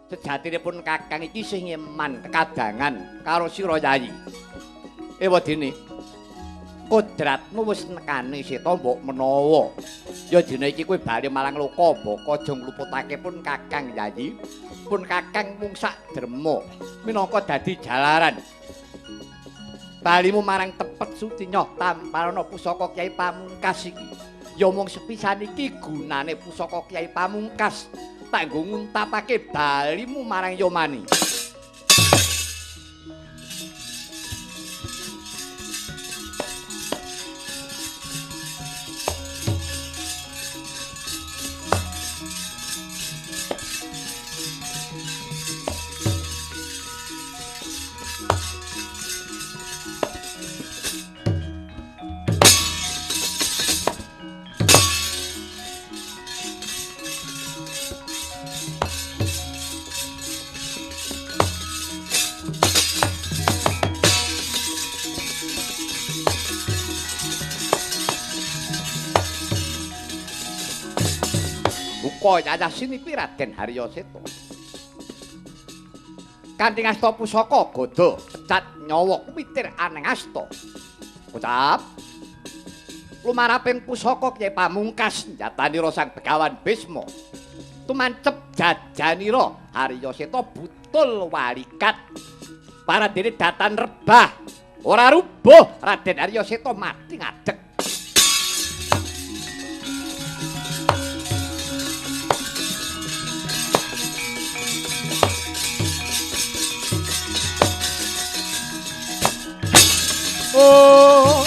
Sejatinipun Kakang iki isih ngeman kekadangan karo sira Yayi. Ewadene kodratmu wis nekani Seta mbok menawa ya dina iki kowe bali marang loka baka aja ngluputake pun Kakang Yayi. Pun Kakang mung sak derma minangka dadi jalaran. Balimu marang tepet suci nyoh tamparana pusaka Kyai Pamungkas iki. Ya mung sepisan iki gunane pusaka Kyai Pamungkas tak nggo nguntapake balimu marang Yomani. Kaya sini kuwi Raden Harya Seta. Kanthi ngasta pusaka gada pecat nyawa kuwitir aneng asta. Ucap lumaraping pusaka Kyai Pamungkas njatanira Sang Begawan Bisma. Tumancep jajanira Harya Seta butul walikat. Paradene datan rebah ora rubuh Raden Harya Seta mati ngadeg. Oh.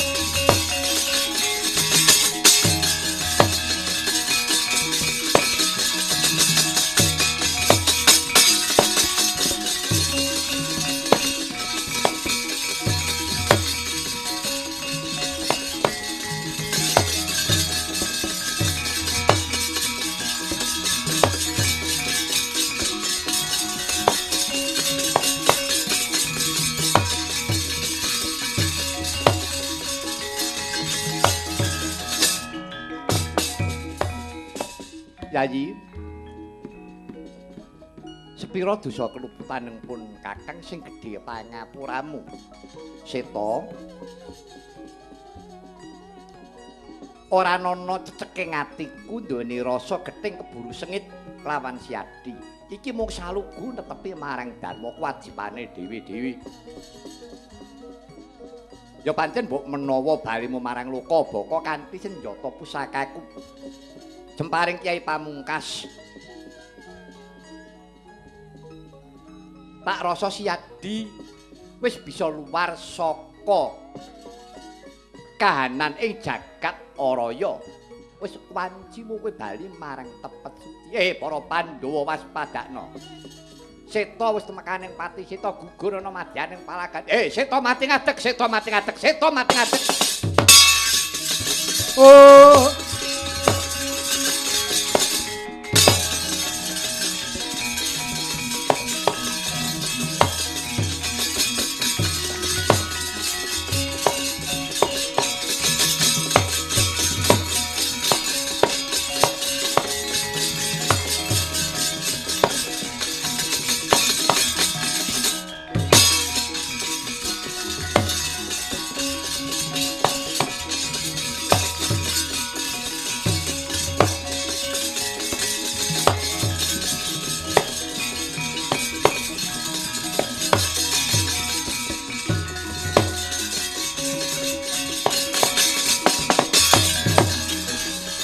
Yayi, sepira dosa keluputaning pun Kakang sing gedhe pangapuramu. Seta, ora ana ceceking atiku nduweni rasa gething keburu sengit lawan Siadi. Iki mung salugu netepi marang dharma kewajibane dhewe-dhewe. Ya pancen mbok menawa balimu marang loka baka kanthi senjata pusakaku. Jemparing Kyai Pamungkas. Tak rasa Siadi wis bisa luar saka kahanan ing jagat Araya. Wis wancimu kowe bali marang tepet suci. Para Pandhawa waspadakna. Seta wis temekaning pati Seta gugur ana madyaning palagan. Seta mati ngadeg, Seta mati ngadeg, Seta mati ngadeg. Oh.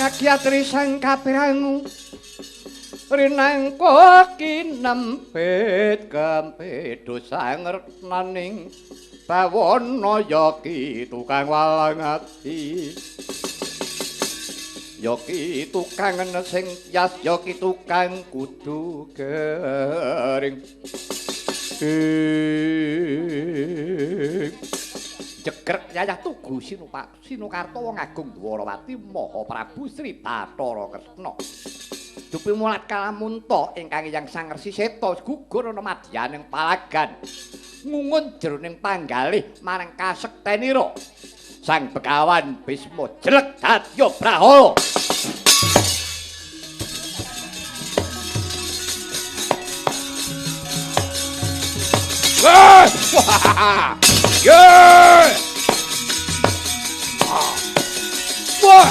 Kakyatri sang kapirangu rinangka kinempit kempit dosa ngernaning bawana yaki tukang walang ati yaki tukang sing yas yaki tukang kudu gering jegrek yayah tugu Sinukarta wong agung Dwarawati Maha Prabu Sri Bathara Kresna. Dupi mulat kalamunta ingkang Hyang Sang Resi Seta gugur ana madyaning palagan. Ngungun jroning panggalih marang kasektenira. Sang Begawan Bisma jelek dadya brahala. Wah! Ye! Wah!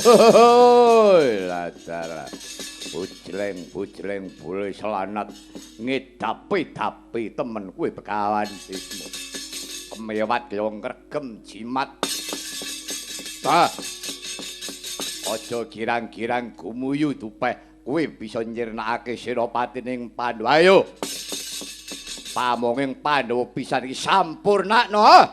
Woi, ladara. Bujleng-bujleng bule selanat ngedapi-dapi temen kuwi Begawan Bisma. Kemewat yo ngregem jimat. Ta. Aja girang-girang gumuyu dupeh kuwi bisa nyirnakake senopati ning Pandhawa. Ayo. Pamonging Pandhawa pisan iki sampurnakno. Lah.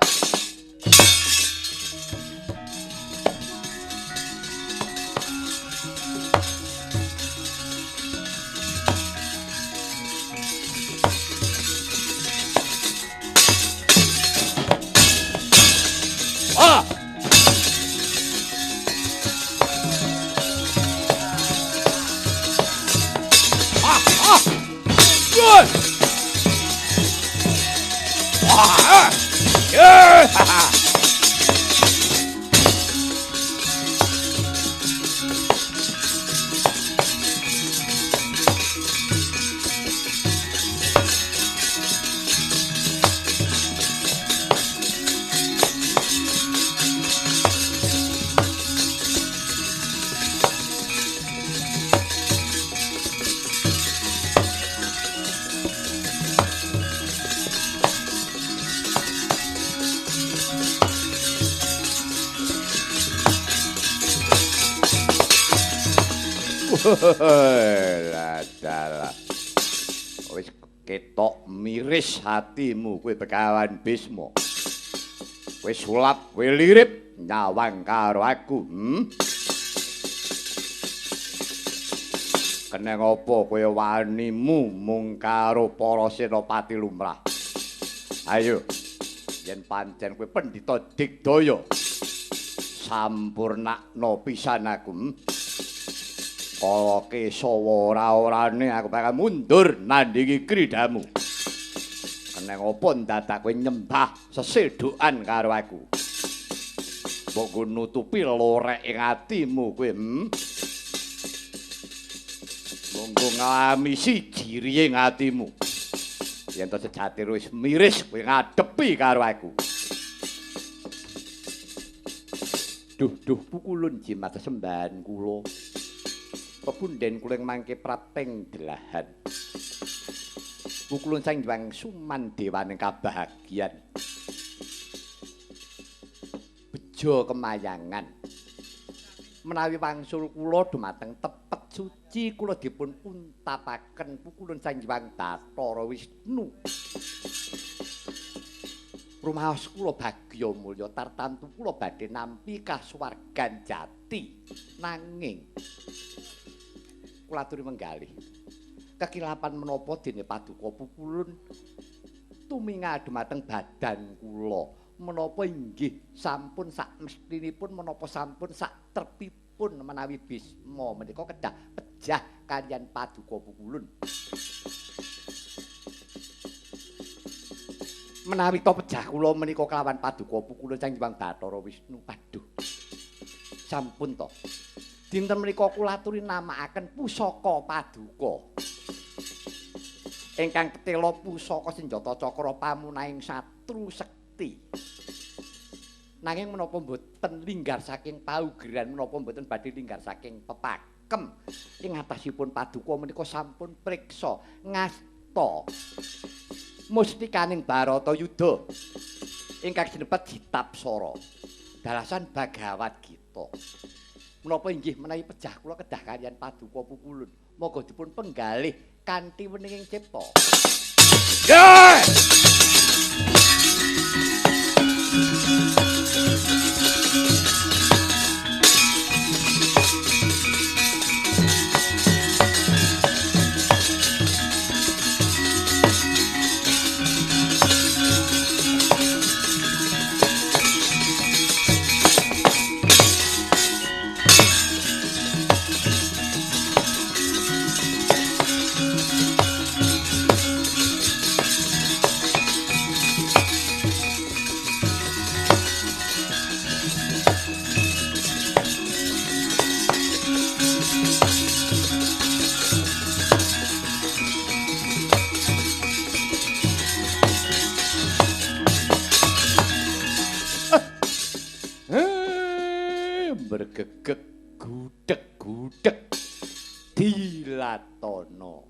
Wis ketok miris hatimu kowe Begawan Bisma. Kowe sulap, kowe lirip nyawang karo aku, Kena ngapa kowe wanimu mung karo para senopati lumrah? Ayo, yen pancen kowe pendhita digdaya, sampurnakno pisan aku. Kala Kesawa ora-orane aku bakal mundur nandhingi kridamu. Kena ngapa ndadak kowe nyembah sesedokan karo aku? Mbok nggo nutupi lorek ing atimu kowe, Monggo ngamisi jirihe ing atimu. Yen to sejati wis miris kowe ngadepi karo aku. Duh duh pukulun jimat sembahan kula. Pepunden kula ing mangke prapeng delahan. Pukulun Sang Hyang Suman dewaning kabahagian. Bejo kemayangan. Menawi wangsul kula dumateng tepet suci kula dipun untapaken pukulun Sang Hyang Bathara Wisnu. Rumaos kula bagya mulya tartantu kula badhe nampi kasuwargan jati. Nanging kula aturi menggalih. Kekilapan menapa dene paduka pukulun tuminga dumateng badan kula. Menapa inggih sampun sakmestinipun menapa sampun saktrepipun menawi Bisma menika kedah pejah kaliyan paduka pukulun. Menawi to pejah kula menika kelawan paduka pukulun Sang Hyang Bathara Wisnu. Aduh. Sampun to. Dinten menika kula aturi namakaken pusaka paduka. Ingkang ketela pusaka senjata cakra pamunahing satru sekti. Nanging menapa mboten linggar saking paugeran, menapa mboten badhe linggar saking pepakem. Ing atasipun paduka menika sampun priksa ngasta mustikaning Baratayuda ingkang sinebut Jitapsara. Dalasan Bhagavad Gita. Menapa inggih menawi pejah kula kedah kaliyan paduka pukulun. Monggo dipun penggalih kanthi weninging cipta. Yeah! Gregegeg gudeg-gudeg dilatana.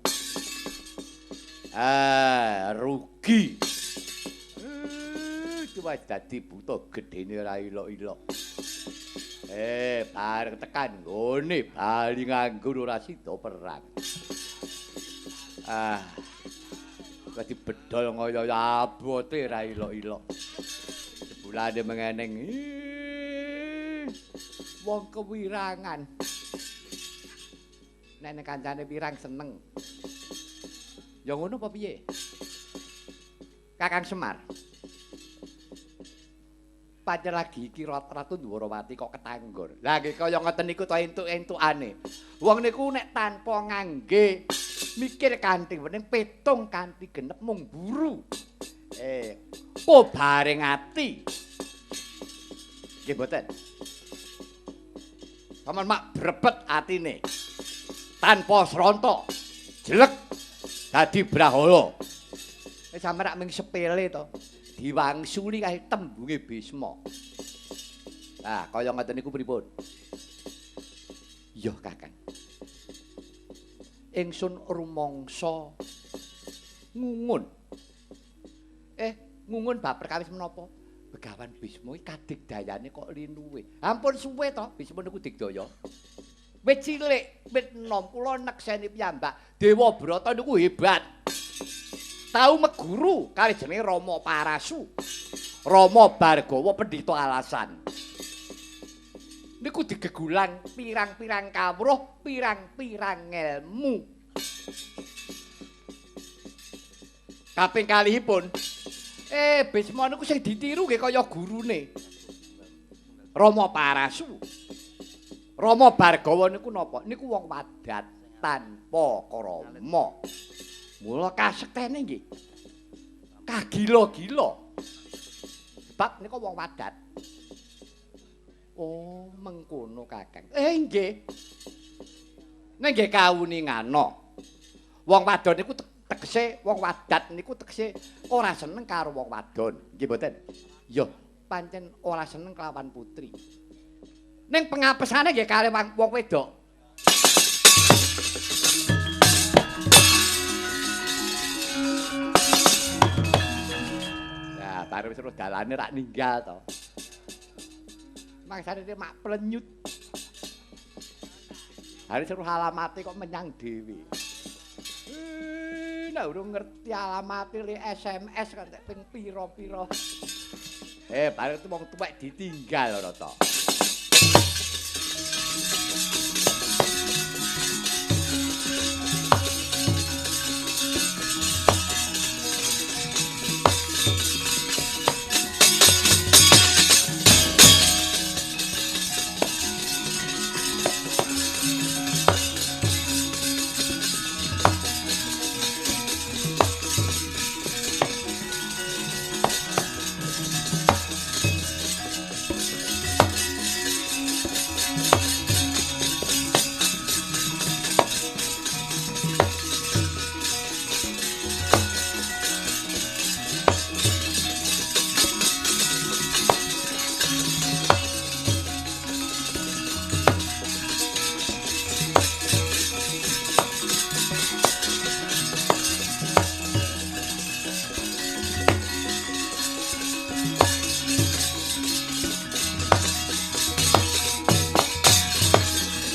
Ah, rugi. Cuma dadi buta gedene ora ilok-ilok. Bareng tekan nggone bali nganggur ora sida perang. Ah. Dadi bedol ngoyo abote ora ilok-ilok. Jebulane mengeneng wong kewirangan. Nek nek kancane wirang seneng. Ya ngono apa piye? Kakang Semar. Pancen lagi iki Ratu Ndwarawati kok ketanggur. Lah nggih kaya ngoten niku to entuk-entukane. Wong niku nek tanpa ngangge mikir kanthi wening petung kanthi genep mung buru. Kobareng ati. Nggih mboten. Sampeyan mak brebet atine. Tanpa sronto. Jelek dadi brahala. Sampeyan rak mung sepele to. Diwangsuli kae tembunge Bisma. Nah, kaya ngoten niku pripun? Iya, Kakang. Ingsun rumangsa ngungun. Ngungun bab perkawis menapa? Begawan Bisma iki kadigdayane kok linuwe. Ampun suwe to Bisma niku digdaya. Wit cilik, wit enom kula nekseni piyambak. Dewa Brata niku hebat. Tau meguru kali jenenge Rama Parasu. Rama Bargawa pendhita alasan. Niku digegulang pirang-pirang kawruh, pirang-pirang ngelmu. Kaping kalihipun, Bisma niku sing ditiru nggih kaya gurune. Rama Parasu. Rama Bargawa niku napa? Niku wong wadat tanpa krama. Mula kasektene nggih kagila-gila. Sebab nika wong wadat. Oh, mengkono Kakang. Nggih. Nek nggih kawuningana. Wong wadon niku tegese wong wadat niku tegese ora seneng karo wong wadon. Nggih mboten? Ya, pancen ora seneng kelawan putri. Ning pengapesane nggih kalih wong wedok. Baru wis roh dalane rak ninggal to. Mangsane mak plenyut. Hari seru alamate kok menyang dhewe. Nek urung ngerti alamate le SMS kan ping pira-pira. Bareng itu wong tuwek ditinggal ora to.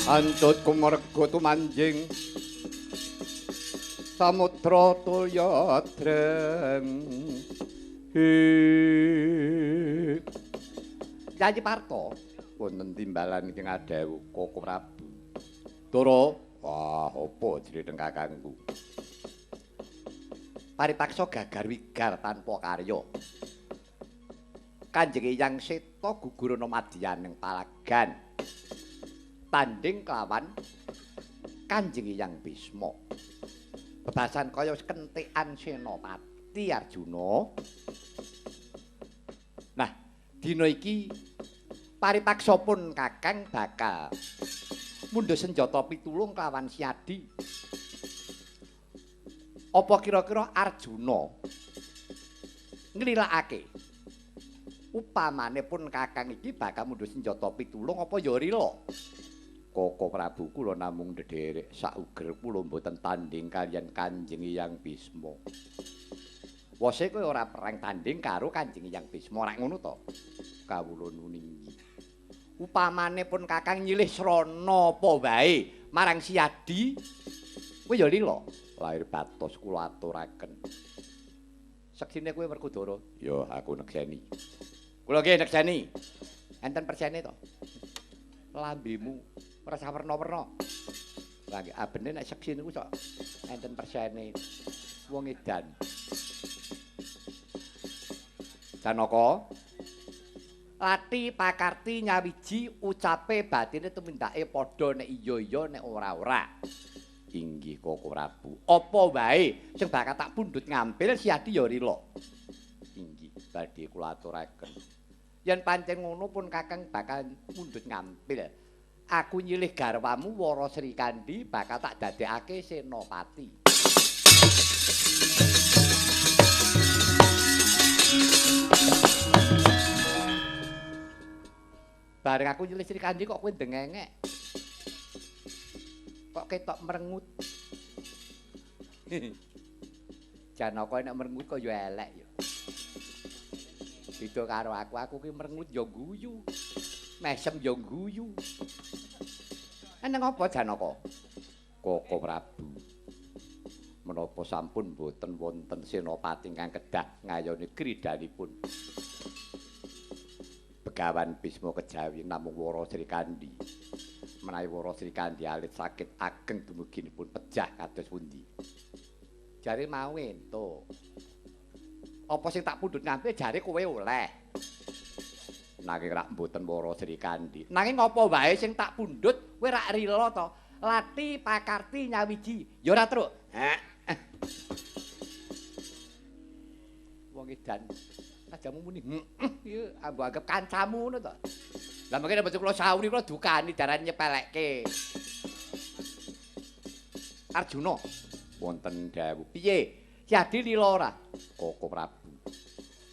Antut kumarga tumanjing samudra tulya dreng. Yayi Parto wonten timbalan ing adhawuh Koko Prabu. Ndara, wah apa jriteng kakangku. Paripaksa gagar wigar tanpa karya. Kanjeng Eyang Seta gugurana madyaning palagan. Tanding kelawan Kanjeng Eyang Bisma. Bebasan kaya kentekan Senopati Arjuna. Nah, dina iki paripaksa pun Kakang bakal mundha senjata pitulung kelawan Siadi. Apa kira-kira Arjuna nglilakake Upamane pun Kakang iki bakal mundhut senjata pitulung apa ya rila? Koko Prabu kula namung ndederek sauger kula mboten tanding kaliyan Kanjeng Hyang Bisma. Wose kowe ora perang tanding karo Kanjeng Hyang Bisma, rak ngono to? Kawula nuninggi. Upamane pun Kakang nyilih srana apa wae marang Siadi, kowe ya lila. Lahir batos kula aturaken. Seksine kowe Werkudara? Ya, aku nekseni. Kula nggih nekseni. Enten persene to? Lambemu ora sawerna-werna. Lah nggih abene nek seksi niku sok enten persene. Wong edan. Janaka Lati pakarti nyawiji ucape batine tumindake padha nek iya-iya nek ora-ora. Inggih Koko Prabu. Apa wae sing bakal tak pundhut ngampil Siadi ya rila. Inggih badhe kula aturaken. Yen pancen ngono pun Kakang bakal mundhut ngampil. Aku nyilih garwamu Wara Srikandhi bakal tak dadekake senopati. Bareng aku nyilih Srikandhi kok kowe ndengengek. Kok ketok merengut. Janaka nek merengut kok ya elek ya. Beda karo aku ki merengut ya guyu. Mesem ya guyu. Eneng apa Janaka? Koko Prabu. Menapa sampun boten wonten senopati ingkang kedah ngayoni kridhanipun. Begawan Bisma kejawi namung Wara Srikandhi. Menawi Wara Srikandhi alit sakit ageng dumuginipun pejah kados pundi. Jare mau entuk. Apa sing tak pundhut ngambil jare kowe oleh. Nanging rak mboten Wara Srikandhi. Nanging apa wae sing tak pundhut kowe rak rila to. Lati pakarti nyawiji. Ya ora, Truk. Wong edan. Ajamu muni heeh ya mbok anggap kancamu ngono to. Lah mengke nek kula sauri kula dukani darane nyepelekke. Arjuna wonten dawuh. Piye? Siadi lila ora? Koko Prabu.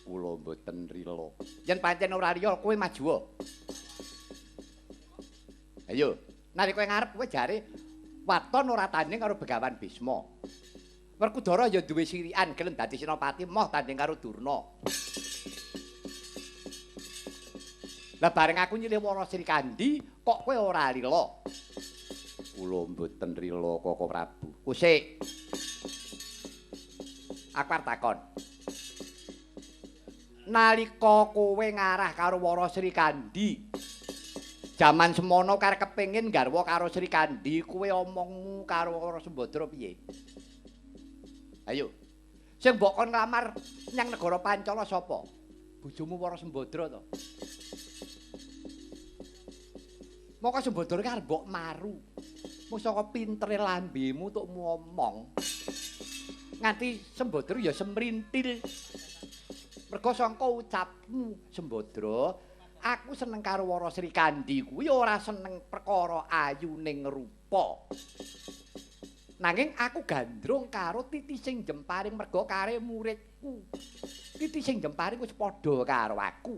Kula mboten rila. Yen pancen ora riya kowe maju. Ayo, nalika kowe ngarep kowe jare waton ora tanding karo Begawan Bisma. Werkudara ya duwe sirikan gelem dadi senopati moh tanding karo Durna. Lah bareng aku nyilih Wara Srikandhi kok kowe ora rila. Kula mboten rila Koko Prabu. Kusik. Aku arep takon. Nalika kowe ngarah karo Wara Srikandhi, jaman semono karep kepengin garwa karo Srikandhi, kowe omongmu karo Wara Sembadra piye? Ayo. Sing mbok kon nglamar nyang negara Pancala sapa? Bojomu Wara Sembadra to. Moko Sembadra ki arep mbok maru. Mung saka pintere lambemu tuk ngomong. Nganti Sembadra ya semrintil. Mergo sangka ucapmu Sembadra, aku seneng karo Wara Srikandhi kuwi ora seneng perkara ayuning rupa. Nanging aku gandrung karo titi sing jemparing merga kare muridku. Titi sing jemparing wis padha karo aku.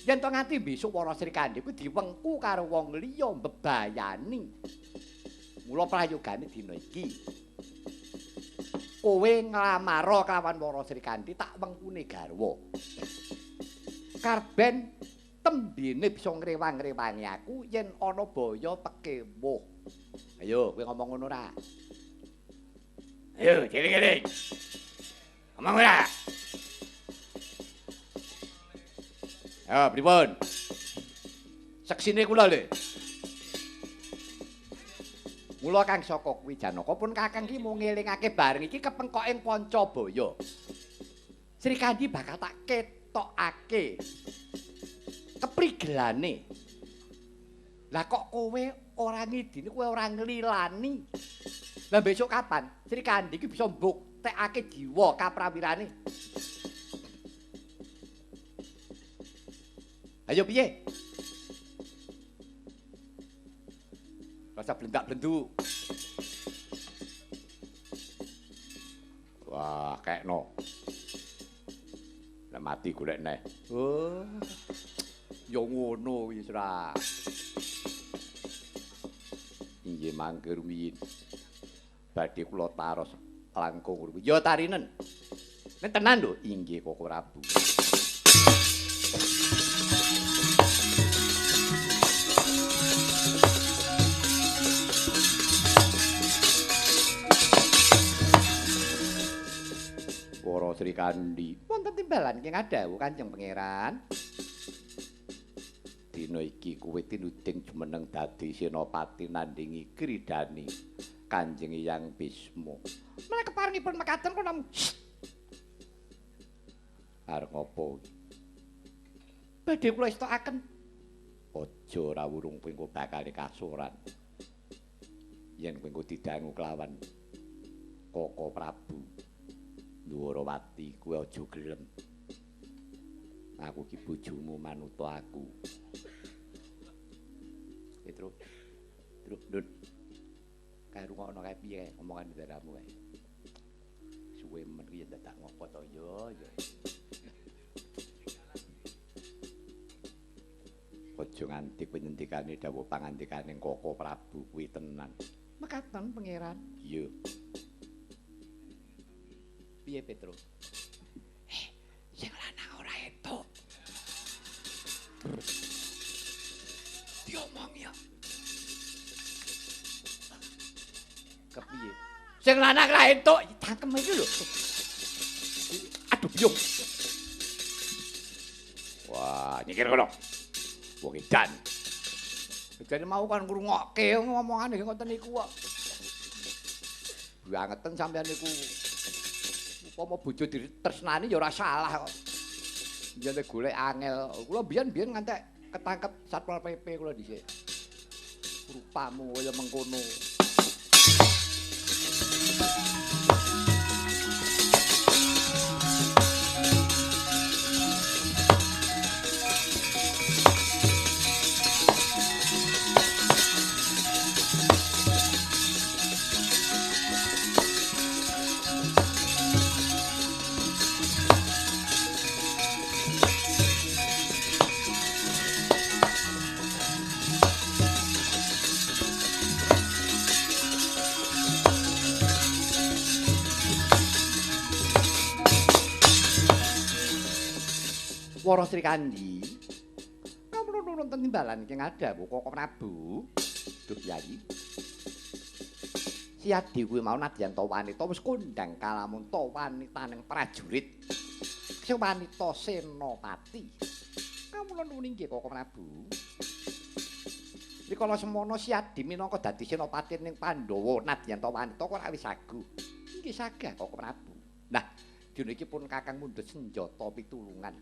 Yen to nganti besok Wara Srikandhi kuwi diwengku karo wong liya mbebayani. Mula prayogane dina iki. Kowe nglamara kelawan Wara Srikandhi tak wengkune garwa. Karben tembene bisa ngrewang-rewangi aku yen ana baya pekewuh. Ayo, kowe ngomong ngono ora? Ayo, cilik-cilik. Ngomong ora? Ayo, pripun? Seksine kula lho. Mula Kang saka kuwi Janaka pun Kakang ki mung ngelingake bareng iki kepengkok ing Pancabaya. Srikandhi bakal tak ketokake keprigelane. Lah kok kowe ora ngidini, kowe ora nglilani. Lah besok kapan Srikandhi iki bisa mbuktekake jiwa kaprawirane? Ayo piye? Rasa blendak-blenduk. Wah, kekno. Nek mati golek neh. Oh. Ya ngono wis ra. Inggih mangke rumiyin. Badhe kula taros langkung rumiyin. Ya tarinen. Nek tenan lho, inggih Koko Prabu. Para Sri Kandi, wonten timbalan ing dawuh Kanjeng Pangeran. Dina iki kowe tinuding jumeneng dadi senopati nandingi kridani Kanjeng Hyang Bisma. Menawi keparengipun mekaten kula namung arep ngopo? Badhe kula estokaken. Aja ora wurung kowe engko bakal kasuran. Yen kowe engko didangu kelawan Koko Prabu Ndwarawati, kowe aja gelem. Aku ki bojomu manuta aku. Petro. Truk, Ndun. Kae rungokno kae piye omongan ndaramu kae. Suwe men ki ya dadak ngopo to ya ya. Aja nganti kowe ngendikane dawuh pangandikane Koko Prabu kuwi tenan. Mekaten Pangeran. Iya. Piye Petro? Sing lanang ora entuk. Diomong ya. Kepiye? Sing lanang ora entuk, cangkem iki lho. Aduh, biyung. Wah, nyikir kono. Wong edan. Jane mau kan ngrungokke ngomongane ngoten niku kok. Bangeten sampean niku. Upama bojo ditresnani ya ora salah kok. Yen golek angel. Kula biyen-biyen ngantek ketangkep Satpol PP kula dhisik. Rupamu kaya mengkono. Wara Sri Kandi. Kawula wonten timbalan ingkang adhawuh Koko Prabu. Duh Yayi. Siadi kuwi mau nadyan ta wanita wis kondhang kalamun ta wanitaning prajurit. Sing wanita senopati. Kawula nuwun inggih Koko Prabu. Rikala semono Siadi minangka dadi senopati ning Pandhawa nadyan ta wanita kok ora wis sagu. Inggih sagah Koko Prabu. Nah, dina iki pun Kakang mundhut senjata pitulungan.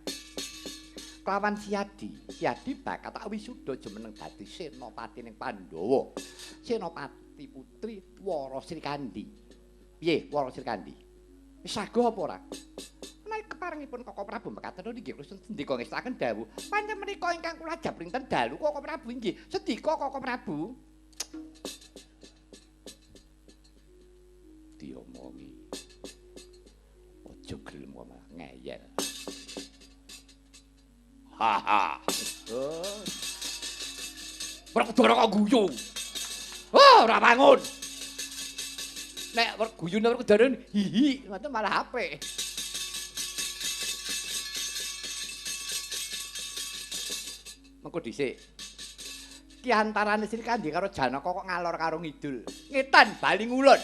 Kelawan Siadi, Siadi bakal tak wisuda jumeneng dadi senopati ning Pandhawa. Senopati putri Wara Sri Kandi. Piye Wara Sri Kandi? Wis saguh apa ora? Menawi keparengipun Koko Prabu mekaten nggih kula sendika ngestakaken dawuh. Pancen menika ingkang kula ajab rinten dalu Koko Prabu inggih. Sendika Koko Prabu. Diomongi. Aja gelem kok malah ngeyel. Haha. Oh. Werkudara kok guyu. Oh, ora bangun. Nek guyune Werkudara hihi, ngoten malah apik. Mengko dhisik. Ki antarane Sri Kandi karo Janaka kok ngalor karo ngidul. Ngetan bali ngulon.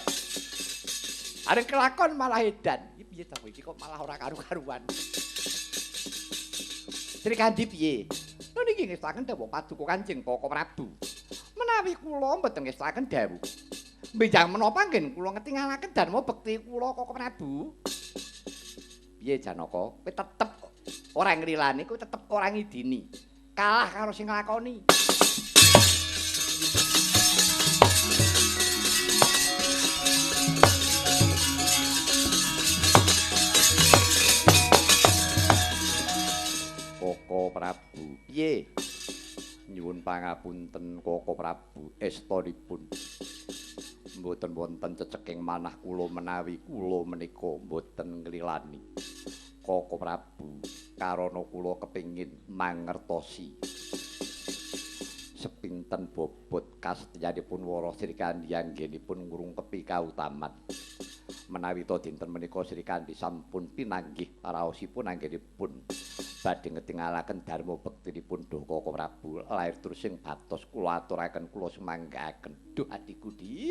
Areng kelakon malah edan. Iki piye ta kowe iki kok malah ora karu-karuan. Sri Kandi piye? Lho niki ngestakaken dawuh paduka Kanjeng Koko Prabu. Menawi kula mboten ngestakaken dawuh. Benjang menapa nggih kula ngetingalaken dharma bekti kula Koko Prabu. Piye Janaka? Kowe tetep ora ngrilani, kowe tetep ora ngidini. Kalah karo sing nglakoni. Koko Prabu piye? Nyuwun pangapunten Koko Prabu, estonipun mboten wonten ceceking manah kula menawi kula menika mboten nglilani. Koko Prabu, karana kula kepengin mangertosi sepinten bobot kasetyanipun Wara Srikandhi anggenipun ngrungkepi kautaman. Menawi ta dinten menika Srikandhi sampun pinanggih raosipun anggenipun badhe ngetingalaken dharma bektinipun duh Koko Prabu, lair terus sing batos kula aturaken kula sumanggaaken. Duh adhiku di.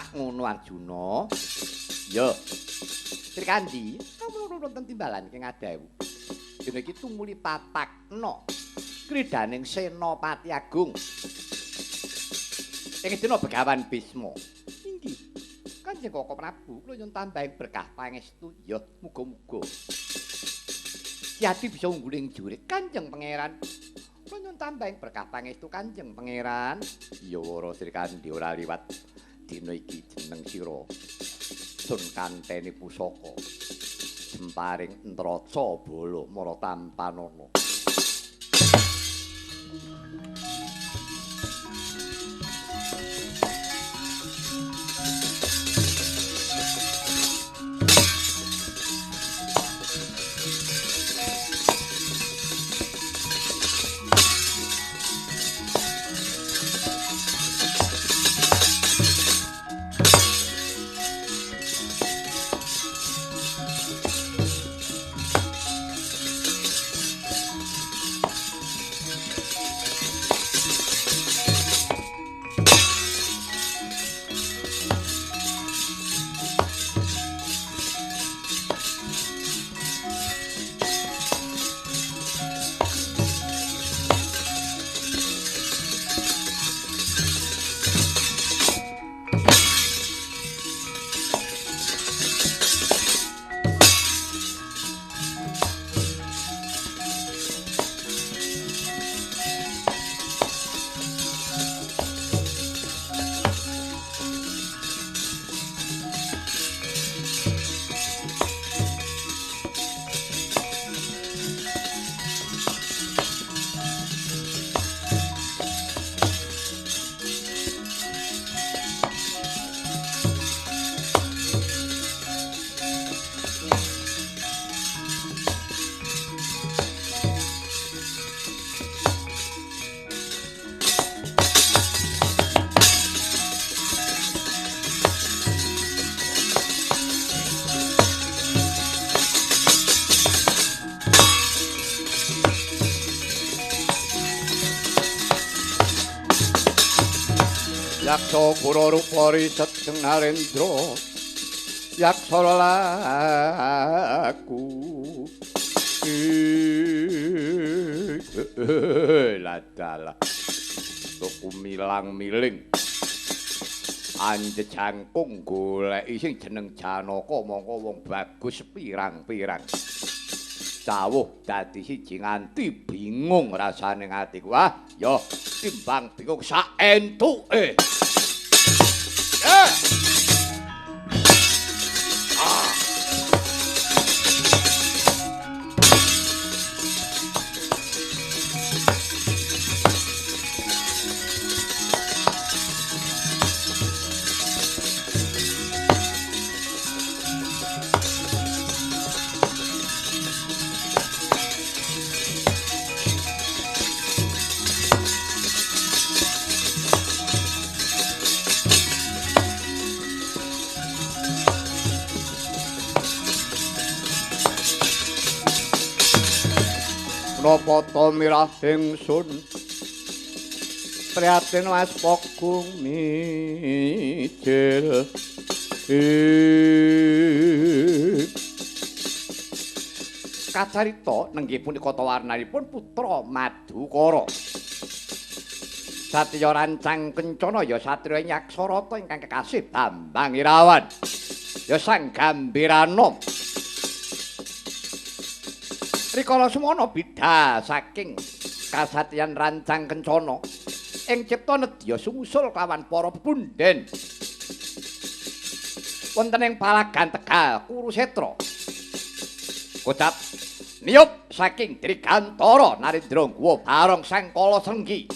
Ngono Arjuna. Ya. Srikandhi, kawula wonten timbalan ing adawu. Dene iki tumuli patakna kridaning Senopati Agung. Ing dina Begawan Bisma. Inggih. Kanjeng Koko Prabu, kula nyuwun tambahing berkah pangestu. Ya, muga-muga Yati bisa ungguling jurit Kanjeng Pangeran. Kula nyuwun tambahing berkah pangestu Kanjeng Pangeran. Ya Wara Srikandhi ora liwat dina iki jeneng sira sun kanteni pusaka jemparing ntraca bala mara tampanana. Yaksa kura rupa riset Narendra yaksa laku ladalah tuku milang-miling anje jangkung goleki sing jeneng Janaka mongko wong bagus pirang-pirang cawuh dadi siji nganti bingung rasane atiku. Ah ya timbang bingung sak entuke. Napa ta mirah ingsun prihatin waspa gumijil. Kacarita nenggih punika warnanipun putra Madukara. Satya rancang kencana ya satriya Nyaksarata ingkang kekasih Bambang Irawan. Ya Sang Gambiranom. Rikala semono bidha saking kasatyan rancang kencana ing cipta nedya sumusul kawan para punden. Wonten ing palagan Tegal Kurusetra. Kocap niyup saking Dirgantara Narendra Guwa Barong Sang Kala Srenggi.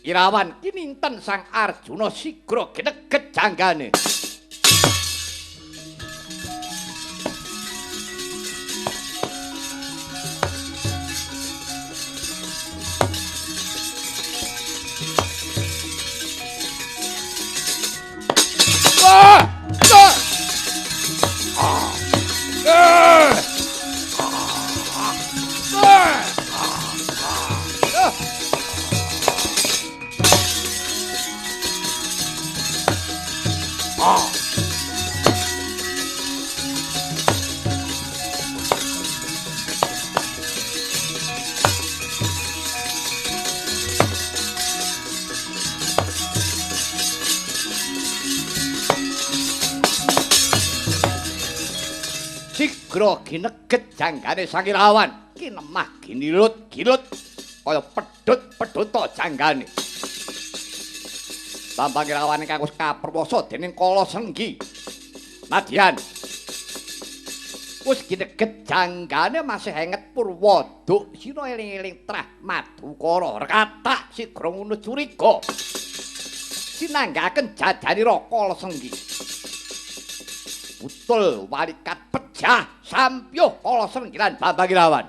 Irawan kininten Sang Arjuna sigra gineget janggane. Wah! Sigra gineget janggane Sang Irawan, kinemah ginilut-gilut kaya pedhut-pedhuta janggane. Bambang Irawan ingkang wis kaperwasa dening Kala Srenggi. Nadyan wis gineget janggane masih enget purwa duk sira eling-eling trah madukara rekatak sigra ngono curiga. Sinanggaken jajanira Kala Srenggi. Butul warikat pejah sampyuh Kala Srenggi lan Bambang Irawan.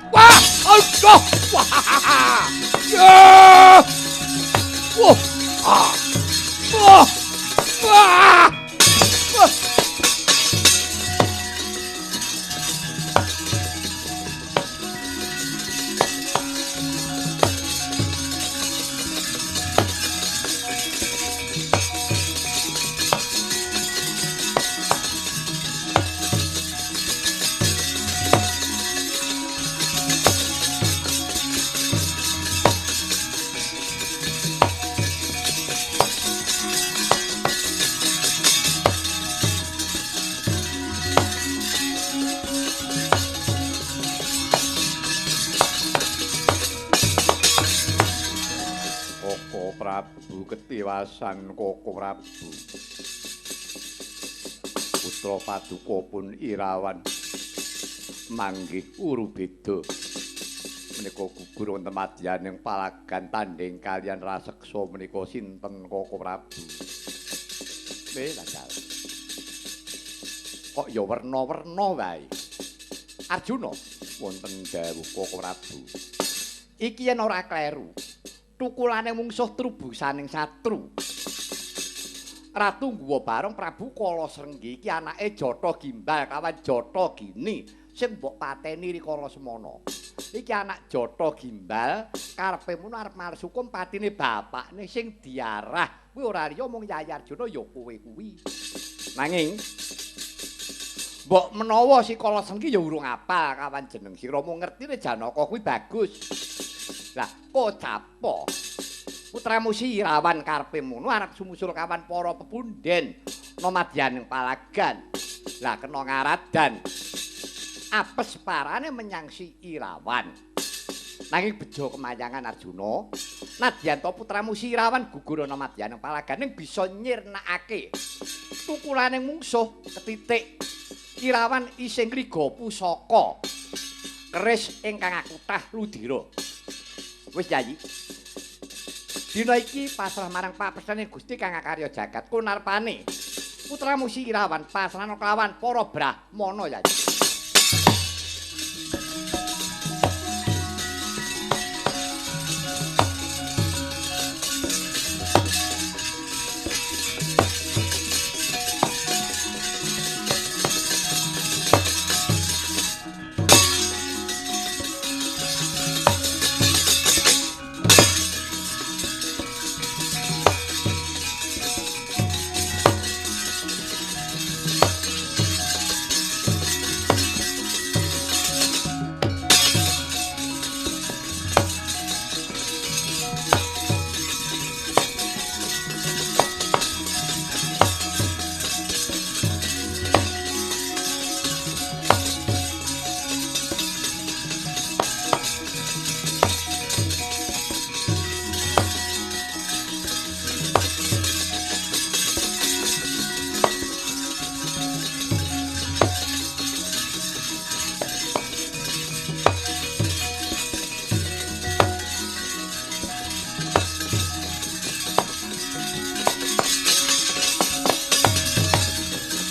Wah, aduh, wah, ya, wah, ah, wah, wah, wah. Prabu ketiwasan Koko Prabu. Putra paduka pun Irawan manggih uru beda. Menika gugur wonten madyaning palagan tandhing kaliyan raseksa menika sinten Koko Prabu? Lha kok ya werna-werna wae. Arjuna wonten dawuh Koko Prabu. Iki yen ora kleru, tukulane mungsuh trubusaning satru. Ratu Guwa Barong Prabu Kala Srenggi iki anake Jata Gimbal kawan Jata Gini sing mbok pateni rikala semana. Iki anak Jata Gimbal karepe mono arep males hukum patine bapakne sing diarah. Kuwi ora liya mung Yayi Arjuna ya kowe kuwi. Nanging mbok menawa si Kala Srenggi ya urung apal kawan jeneng sira mung ngertine Janaka kuwi bagus. Lah kocapa putramu si Irawan karepe mono arep sumusul kawan para pepunden nomadyaning palagan. Lah kena ngaradan apes parane menyang si Irawan. Nanging bejo kemayangan Arjuna, nadyan to putramu si Irawan gugur ana madyaning palagan ning bisa nyirnakake tukulane mungsuh ketitik. Irawan isih ngliga pusaka keris ingkang akutah ludira. Wis Yayi. Dina iki pasrah marang papresane Gusti kang akarya jagat kunarpane. Putramu si Irawan pasrahna kelawan para brahmana Yayi.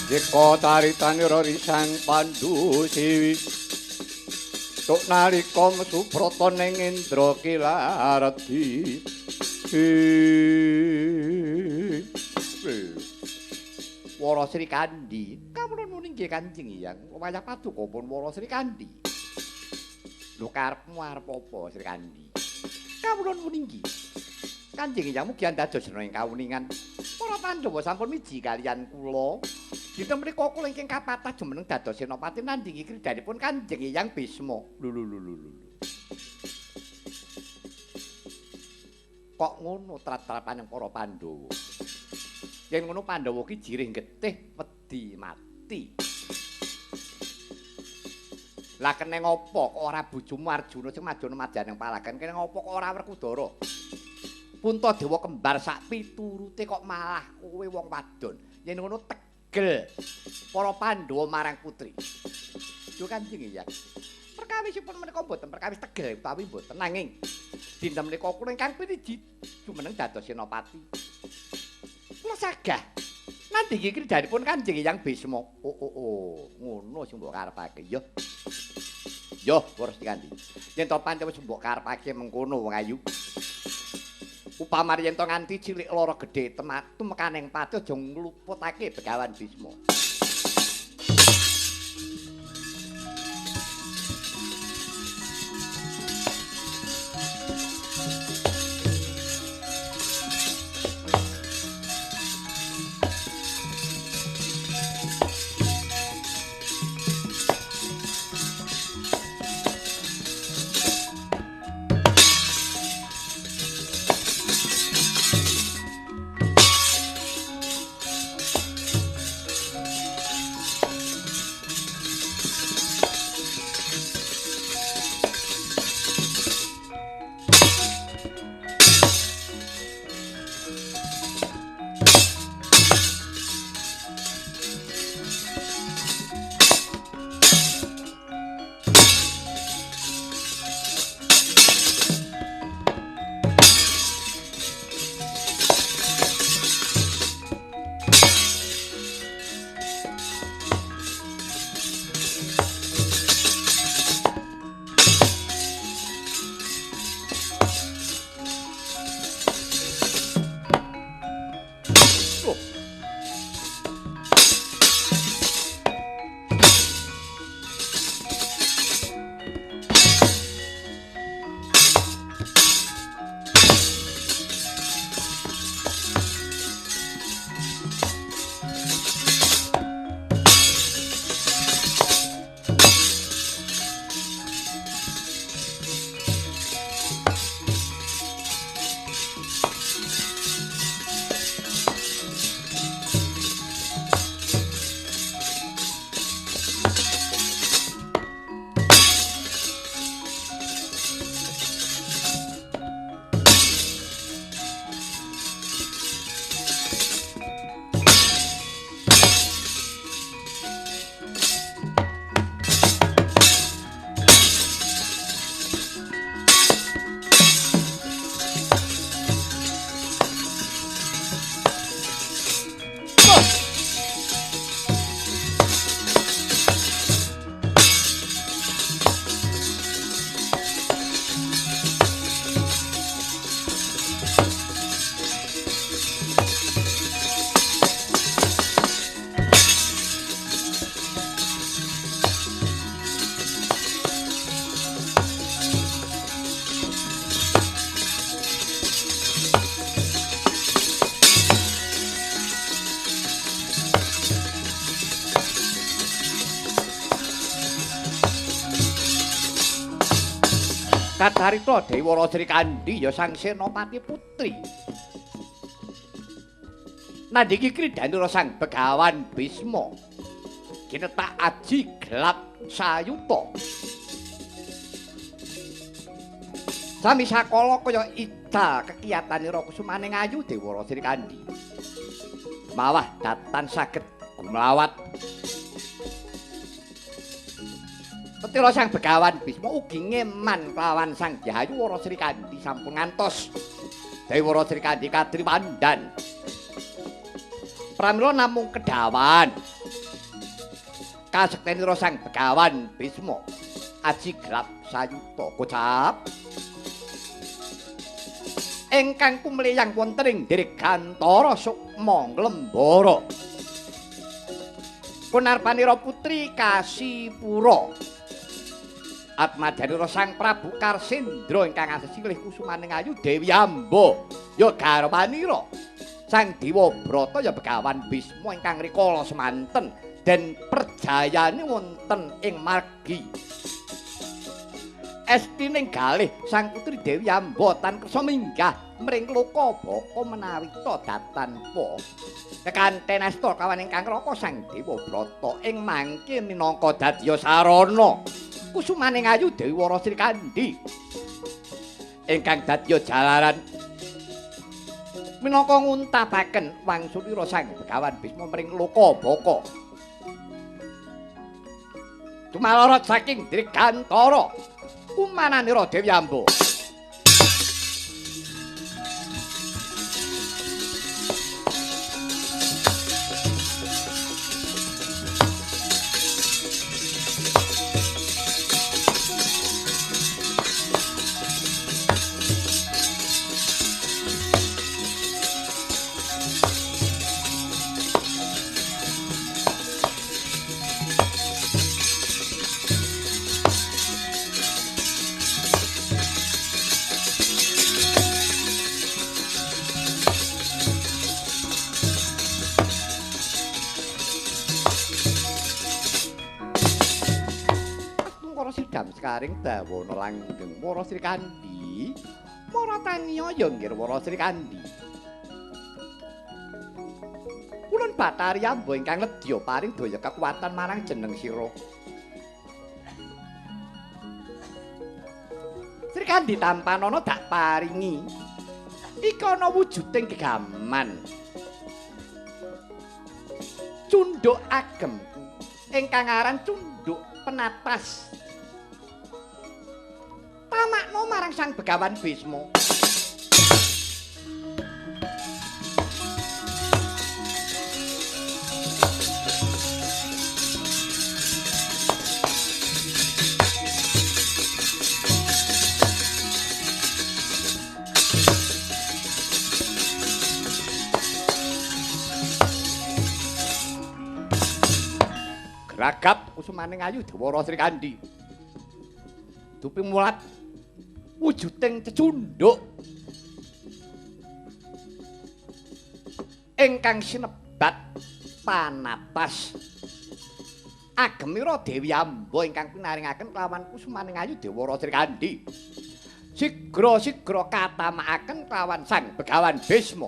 Jeka caritanira Sang Pandu Siwi. Tuk nalika Subrata ning Indra Kilardi. Wara Sri Kandi, kawula nuwun inggih Kanjeng Hyang. Wayah paduka pun Wara Sri Kandi. Lho karepmu arep apa Sri Kandi? Kawula nuwun inggih. Kanjeng Hyang mugi andados ing kawuningan. Para Pandhawa sampun miji kaliyan kula. Dinten menika kula ingkang kapatah jumeneng dados senopati nandhingi kridhanipun Kanjeng Hyang Bisma. Lho lho lho lho. Kok ngono trap-trapaning para Pandhawa? Yen ngono Pandhawa ki jirih getih wedi mati. Lah keneng apa kok ora bojomu Arjuna sing majono madyaning palagan? Keneng apa kok ora Werkudara? Puntadewa kembar sak piturute kok malah kowe wong wadon. Yen ngono tegel para Pandhawa marang putri. Yo Kanjeng Hyang. Perkawisipun menika mboten perkawis tegel utawi mboten, nanging dinten menika kula ingkang piniji jumeneng dados senopati. Kula sagah nandhingi kridhanipun Kanjeng Hyang Bisma. Oh oh oh, ngono sing mbok karepake ya. Yo, Wara Sri Kandi. Yen to pancen wis mbok karepake mengkono wong ayu. Upamane yen to nganti cilik lara gedhe tumekaning pati aja ngluputake Begawan Bisma. Kacarita Dewara Sri Kandi ya Sang Senopati Putri. Nandhiki kridhanira Sang Begawan Bisma. Ginetak aji gelap sayuta. Sami sakala kaya ical kekiyatanira kusumaning ayu Dewara Sri Kandi. Mawah datan saged gumlawat. Petira Sang Begawan Bisma ugi ngeman kelawan Sang Jahayu Wara Sri Kandi sampun ngantos. Dewara Sri Kandi kadri pandan. Pramila namung kedawan. Kasektenira Sang Begawan Bisma aji gelap sayuta kocap ingkang kumleyang wonten ing Dirgantara sukma nglembara. Kunarpanira putri Kasipura. Atmajanira Sang Prabu Karsendra ingkang asesilih kusumaning ayu Dewi Amba ya garwanira Sang Dewa Brata ya Begawan Bisma ingkang rikala semanten den perjayane wonten ing margi. Estining galih Sang Putri Dewi Amba tan kersa minggah mring loka baka menawi ta datanpa kekanten asta kawan ingkang raka Sang Dewa Brata ing mangke minangka dadya sarana kusumaning ayu Dewi Wara Sri Kandi ingkang dadya jalaran minangka nguntabaken wangsulira Sang Begawan Bisma mring loka baka. Dumalorot saking Dirgantara kumananira Dewi Amba. Sekaring dawana langgeng Wara Sri Kandi mara taniya ya nggir Wara Sri Kandi. Ulun Bathari Amba ingkang nedya paring daya kekuatan marang jeneng sira. Sri Kandi tampanana dak paringi. Iki ana wujuding gegaman. Cundhuk agem ingkang aran cundhuk penatas. Tamakno marang Sang Begawan Bisma. Gragap kusumaning ayu Dewara Sri Kandi. Dupi mulat wujuding cecundhuk ingkang sinebat panapas agemira Dewi Amba ingkang pinaringaken kelawan kusumaning ayu Dewara Sri Kandi. Sigra-sigra katamakaken kelawan Sang Begawan Bisma.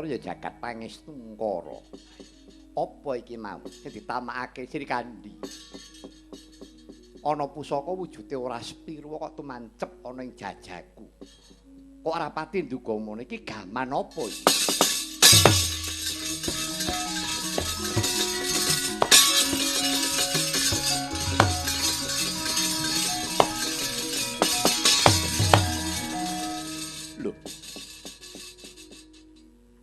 Ya jagat pangestungkara. Apa iki mau sing ditamakake Sri Kandi? Ana pusaka wujude ora sepiro kok tumancep ana ing jajaku. Kok ora pati nduga ngono iki gaman apa iki? Lho.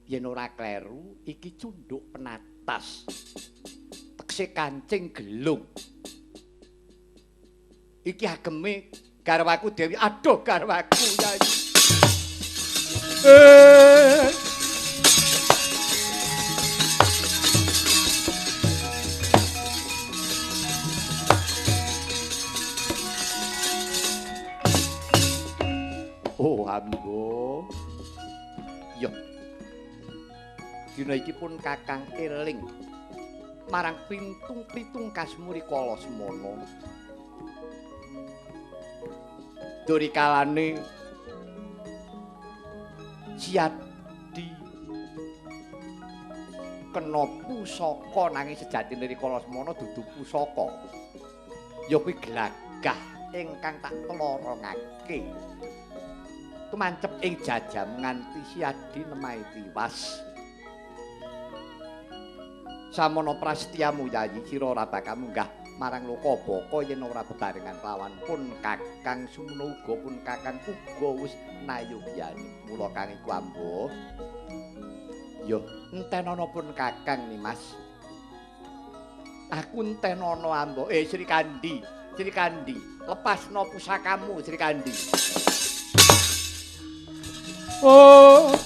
Yen ora kleru iki cundhuk penatas. Tekse kancing gelung. Iki ageme garwaku Dewi. Aduh garwaku Yai. Ambo. Yo. Dina iki pun Kakang eling marang pintung-pitung kasmuri kala semana. Durikalane Siadi kena pusaka nanging sejatine rikala semana dudu pusaka. Ya kuwi glagah ingkang tak telorongake. Tumancep ing jajam nganti Siadi nemahi tiwas. Samono prasetyamu Yayi, sira ora bakal munggah marang loka baka yen ora bebarengan kelawan pun Kakang Sumono uga pun Kakang uga wis nayogyani. Mula kang iku ambo. Yo entenono pun Kakang Nimas. Aku entenono ambo. Sri Kandi, Sri Kandi, lepasno pusakamu Sri Kandi. Oh.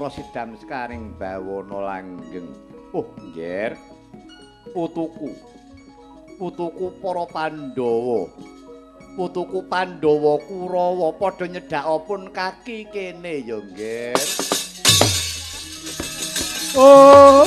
Sidam sekaring bawana langgeng. Oh, njer. Putuku. Putuku para Pandhawa. Putuku Pandhawa Kurawa padha nyedhak pun kaki kene ya, njer. Oh.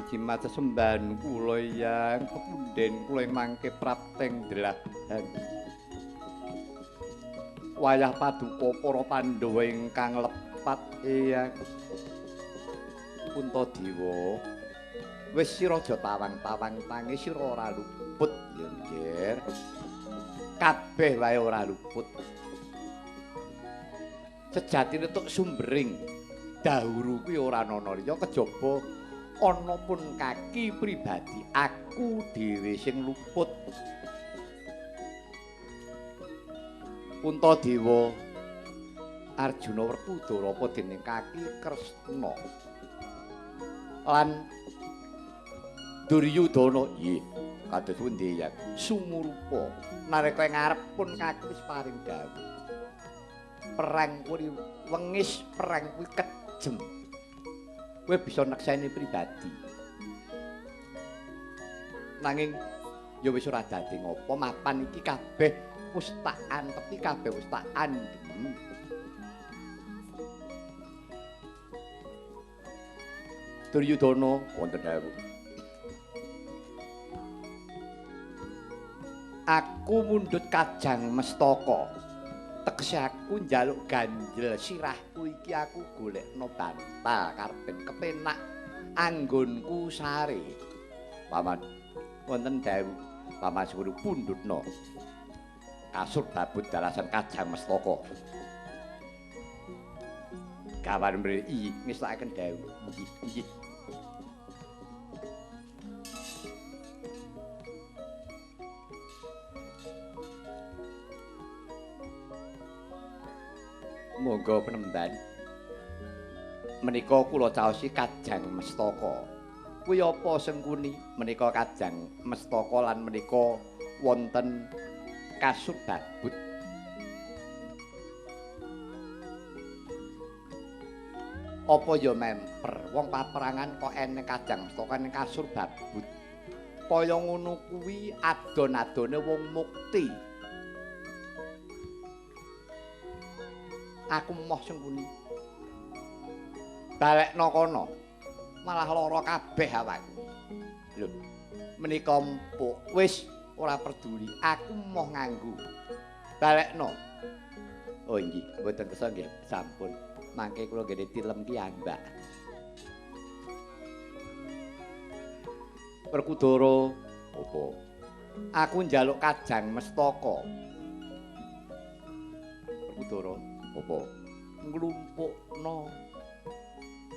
Jimat sesembahan kula yang pepunden kula ing mangke prapteng delahan. Wayah paduka para Pandhawa ingkang lepat eyang. Puntadewa, wis sira aja tawang-tawang tangi sira ora luput ya, Nger. Kabeh wae ora luput. Sejatine tuk sumbering dahuru kuwi ora ana liya kejaba ana pun kaki pribadi aku dhewe sing luput. Puntadewa, Arjuna Werkudara apa dening kaki Kresna lan Duryudana nggih kados pundi ya sumurupa nalika ing ngarep pun kaki wis paring dawuh perang kuwi wengis, perang kuwi kejem, kowe bisa nekseni pribadi nanging ya wis ora dadi ngopo mapan iki kabeh wis tak antepi kabeh wis tak andhem. Duryudana wonten dawuh, aku mundhut kajang mestaka, tegese aku njaluk ganjel sirahku iki aku golekno bantal karben kepenak anggonku sare. Paman wonten dawuh, paman suwun pundhutno kasur babut dalasan kajang mestaka. Kawan mriki ngesakaken dawuh. Nggih, nggih. Monggo penemban. Menika kula caosi kajang mestaka. Kuwi apa Sengkuni? Menika kajang mestaka lan menika wonten kasur babut. Apa ya memper wong paperangan kok eneng kajang mestaka ning kasur babut. Kaya ngono kuwi adon-adone wong mukti. Aku moh Sengkuni. Balekno kono. Malah lara kabeh awakku. Lho, menika empuk wis ora peduli, aku moh nganggo. Balekno. Oh inggih, mboten kersa nggih, sampun. Mangke kula nggih tilem ki ambak. Werkudara, apa? Aku njaluk kajang mestaka. Werkudara, apa? Nglumpukno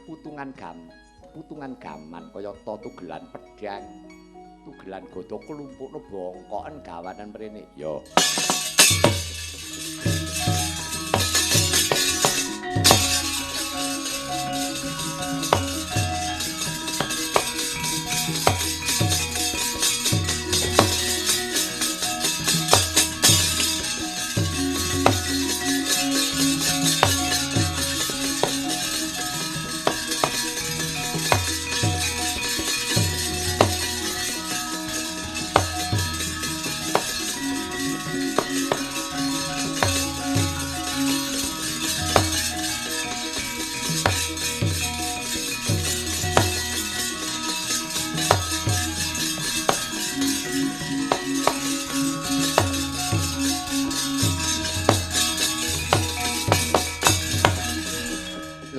putungan gaman kaya ta tugelan pedhang, tugelan gada klumpukno bongkoken gawanen mrene. Ya.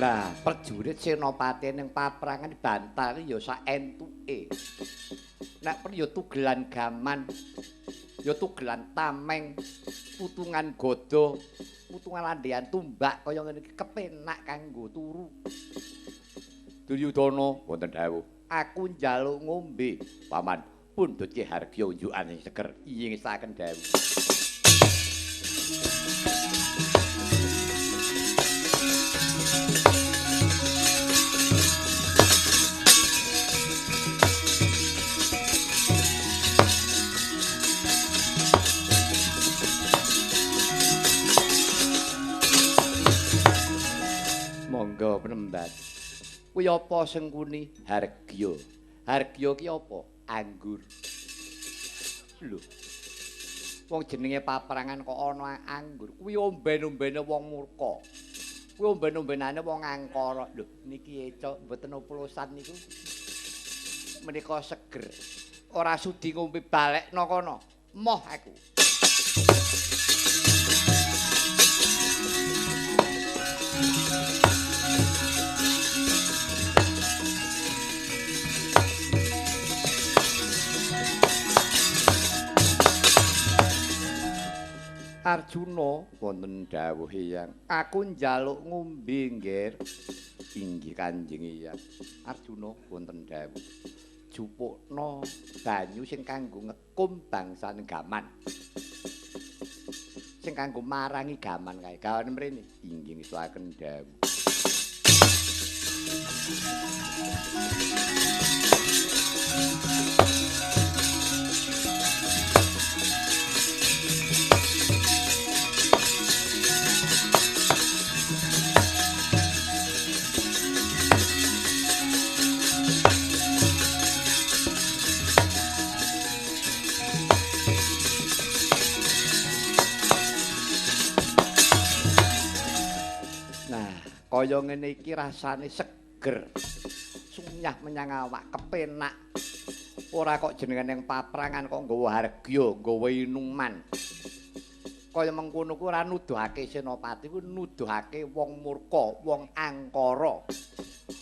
Lah, prajurit senopati ning paprangan bantal ya sak entuke. Nek perlu ya tugelan gaman, ya tugelan tameng, putungan gada, putungan landean tumbak kaya ngene iki kepenak kanggo turu. Duryudana wonten dawuh, aku njaluk ngombe. Paman, pundhut Ki Hargya unjukan sing seger. Iya ngesaken dawuh. Monggo penemban. Kuwi apa Sengkuni? Hargya. Hargya ki apa? Anggur. Lho. Wong jenenge paprangan kok ana anggur. Kuwi omben-ombene wong murka. Kuwi omben-ombenane wong angkara. Lho, niki eco mboten oplosan niku. Menika seger. Ora sudi ngombe balekno kono. Moh aku. Arjuna wonten dawuh Hyang, aku njaluk ngombe nggih. Inggih Kanjeng Hyang. Arjuna wonten dawuh, jupukna banyu sing kanggo ngekum bangsane gaman. Sing kanggo marangi gaman kae. Gawane mrene. Inggih ngesuaken dawuh. Kaya ngene iki rasane seger. Sunyah menyang awak, kepenak. Ora kok jenengan yang paprangan kok nggawa hargya, nggawa inuman. Kaya mengkono kuwi ora nuduhake senopati, kuwi nuduhake wong murka, wong angkara.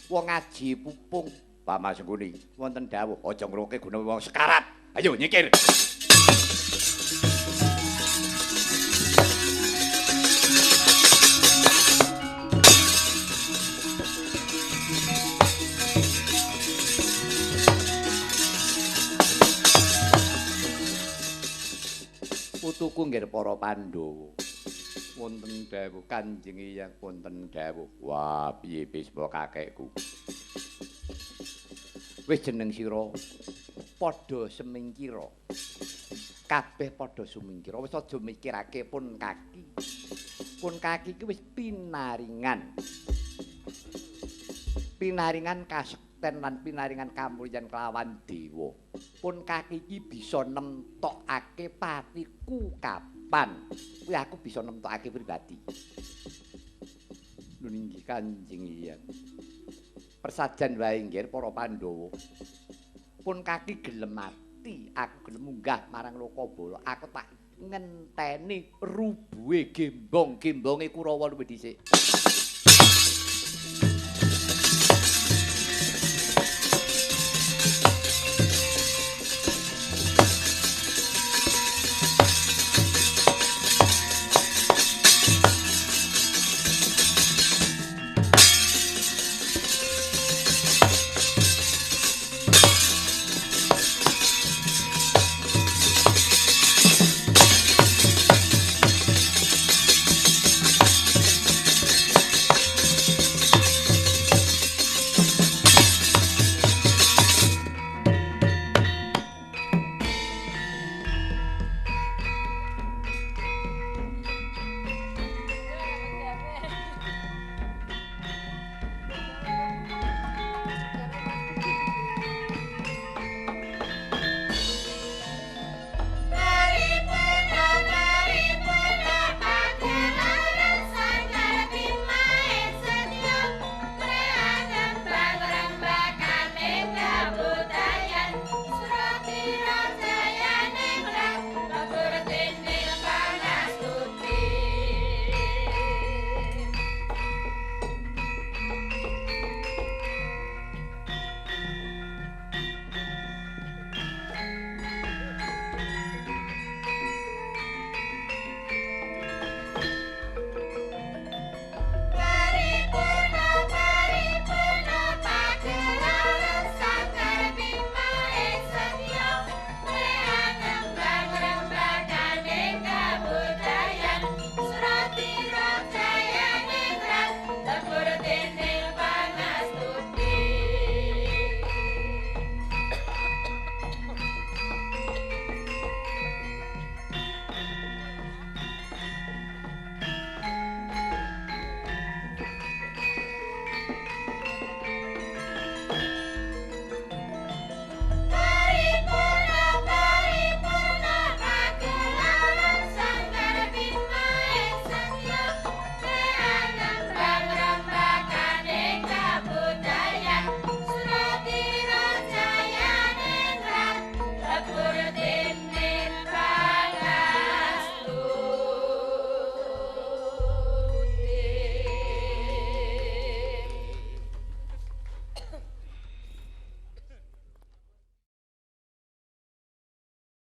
Wong aji pupung. Paman Sengkuni wonten dawuh, aja ngroke guna wong sekarat. Ayo nyikir. Putuku nggih para Pandhawa. Wonten dawuh Kanjeng Hyang, wonten dawuh. Wah, piye Bisma kakekku. Wis jeneng sira padha semingkira. Kabeh padha sumingkira. Wis aja mikirake pun kaki. Pun kaki iki wis pinaringan. Pinaringan kasekten lan pinaringan kamulyan kelawan dewa. Pun kaki iki bisa nemtokake patiku kapan. Kuwi aku bisa nemtokake pribadi. Nun inggih Kanjeng Hyang. Persajan wae nggih para Pandhawa. Pun kaki gelem mati, aku gelem munggah marang Lokabala. Aku tak ngenteni rubuhe gembong-gembonge Kurawa luwih dhisik.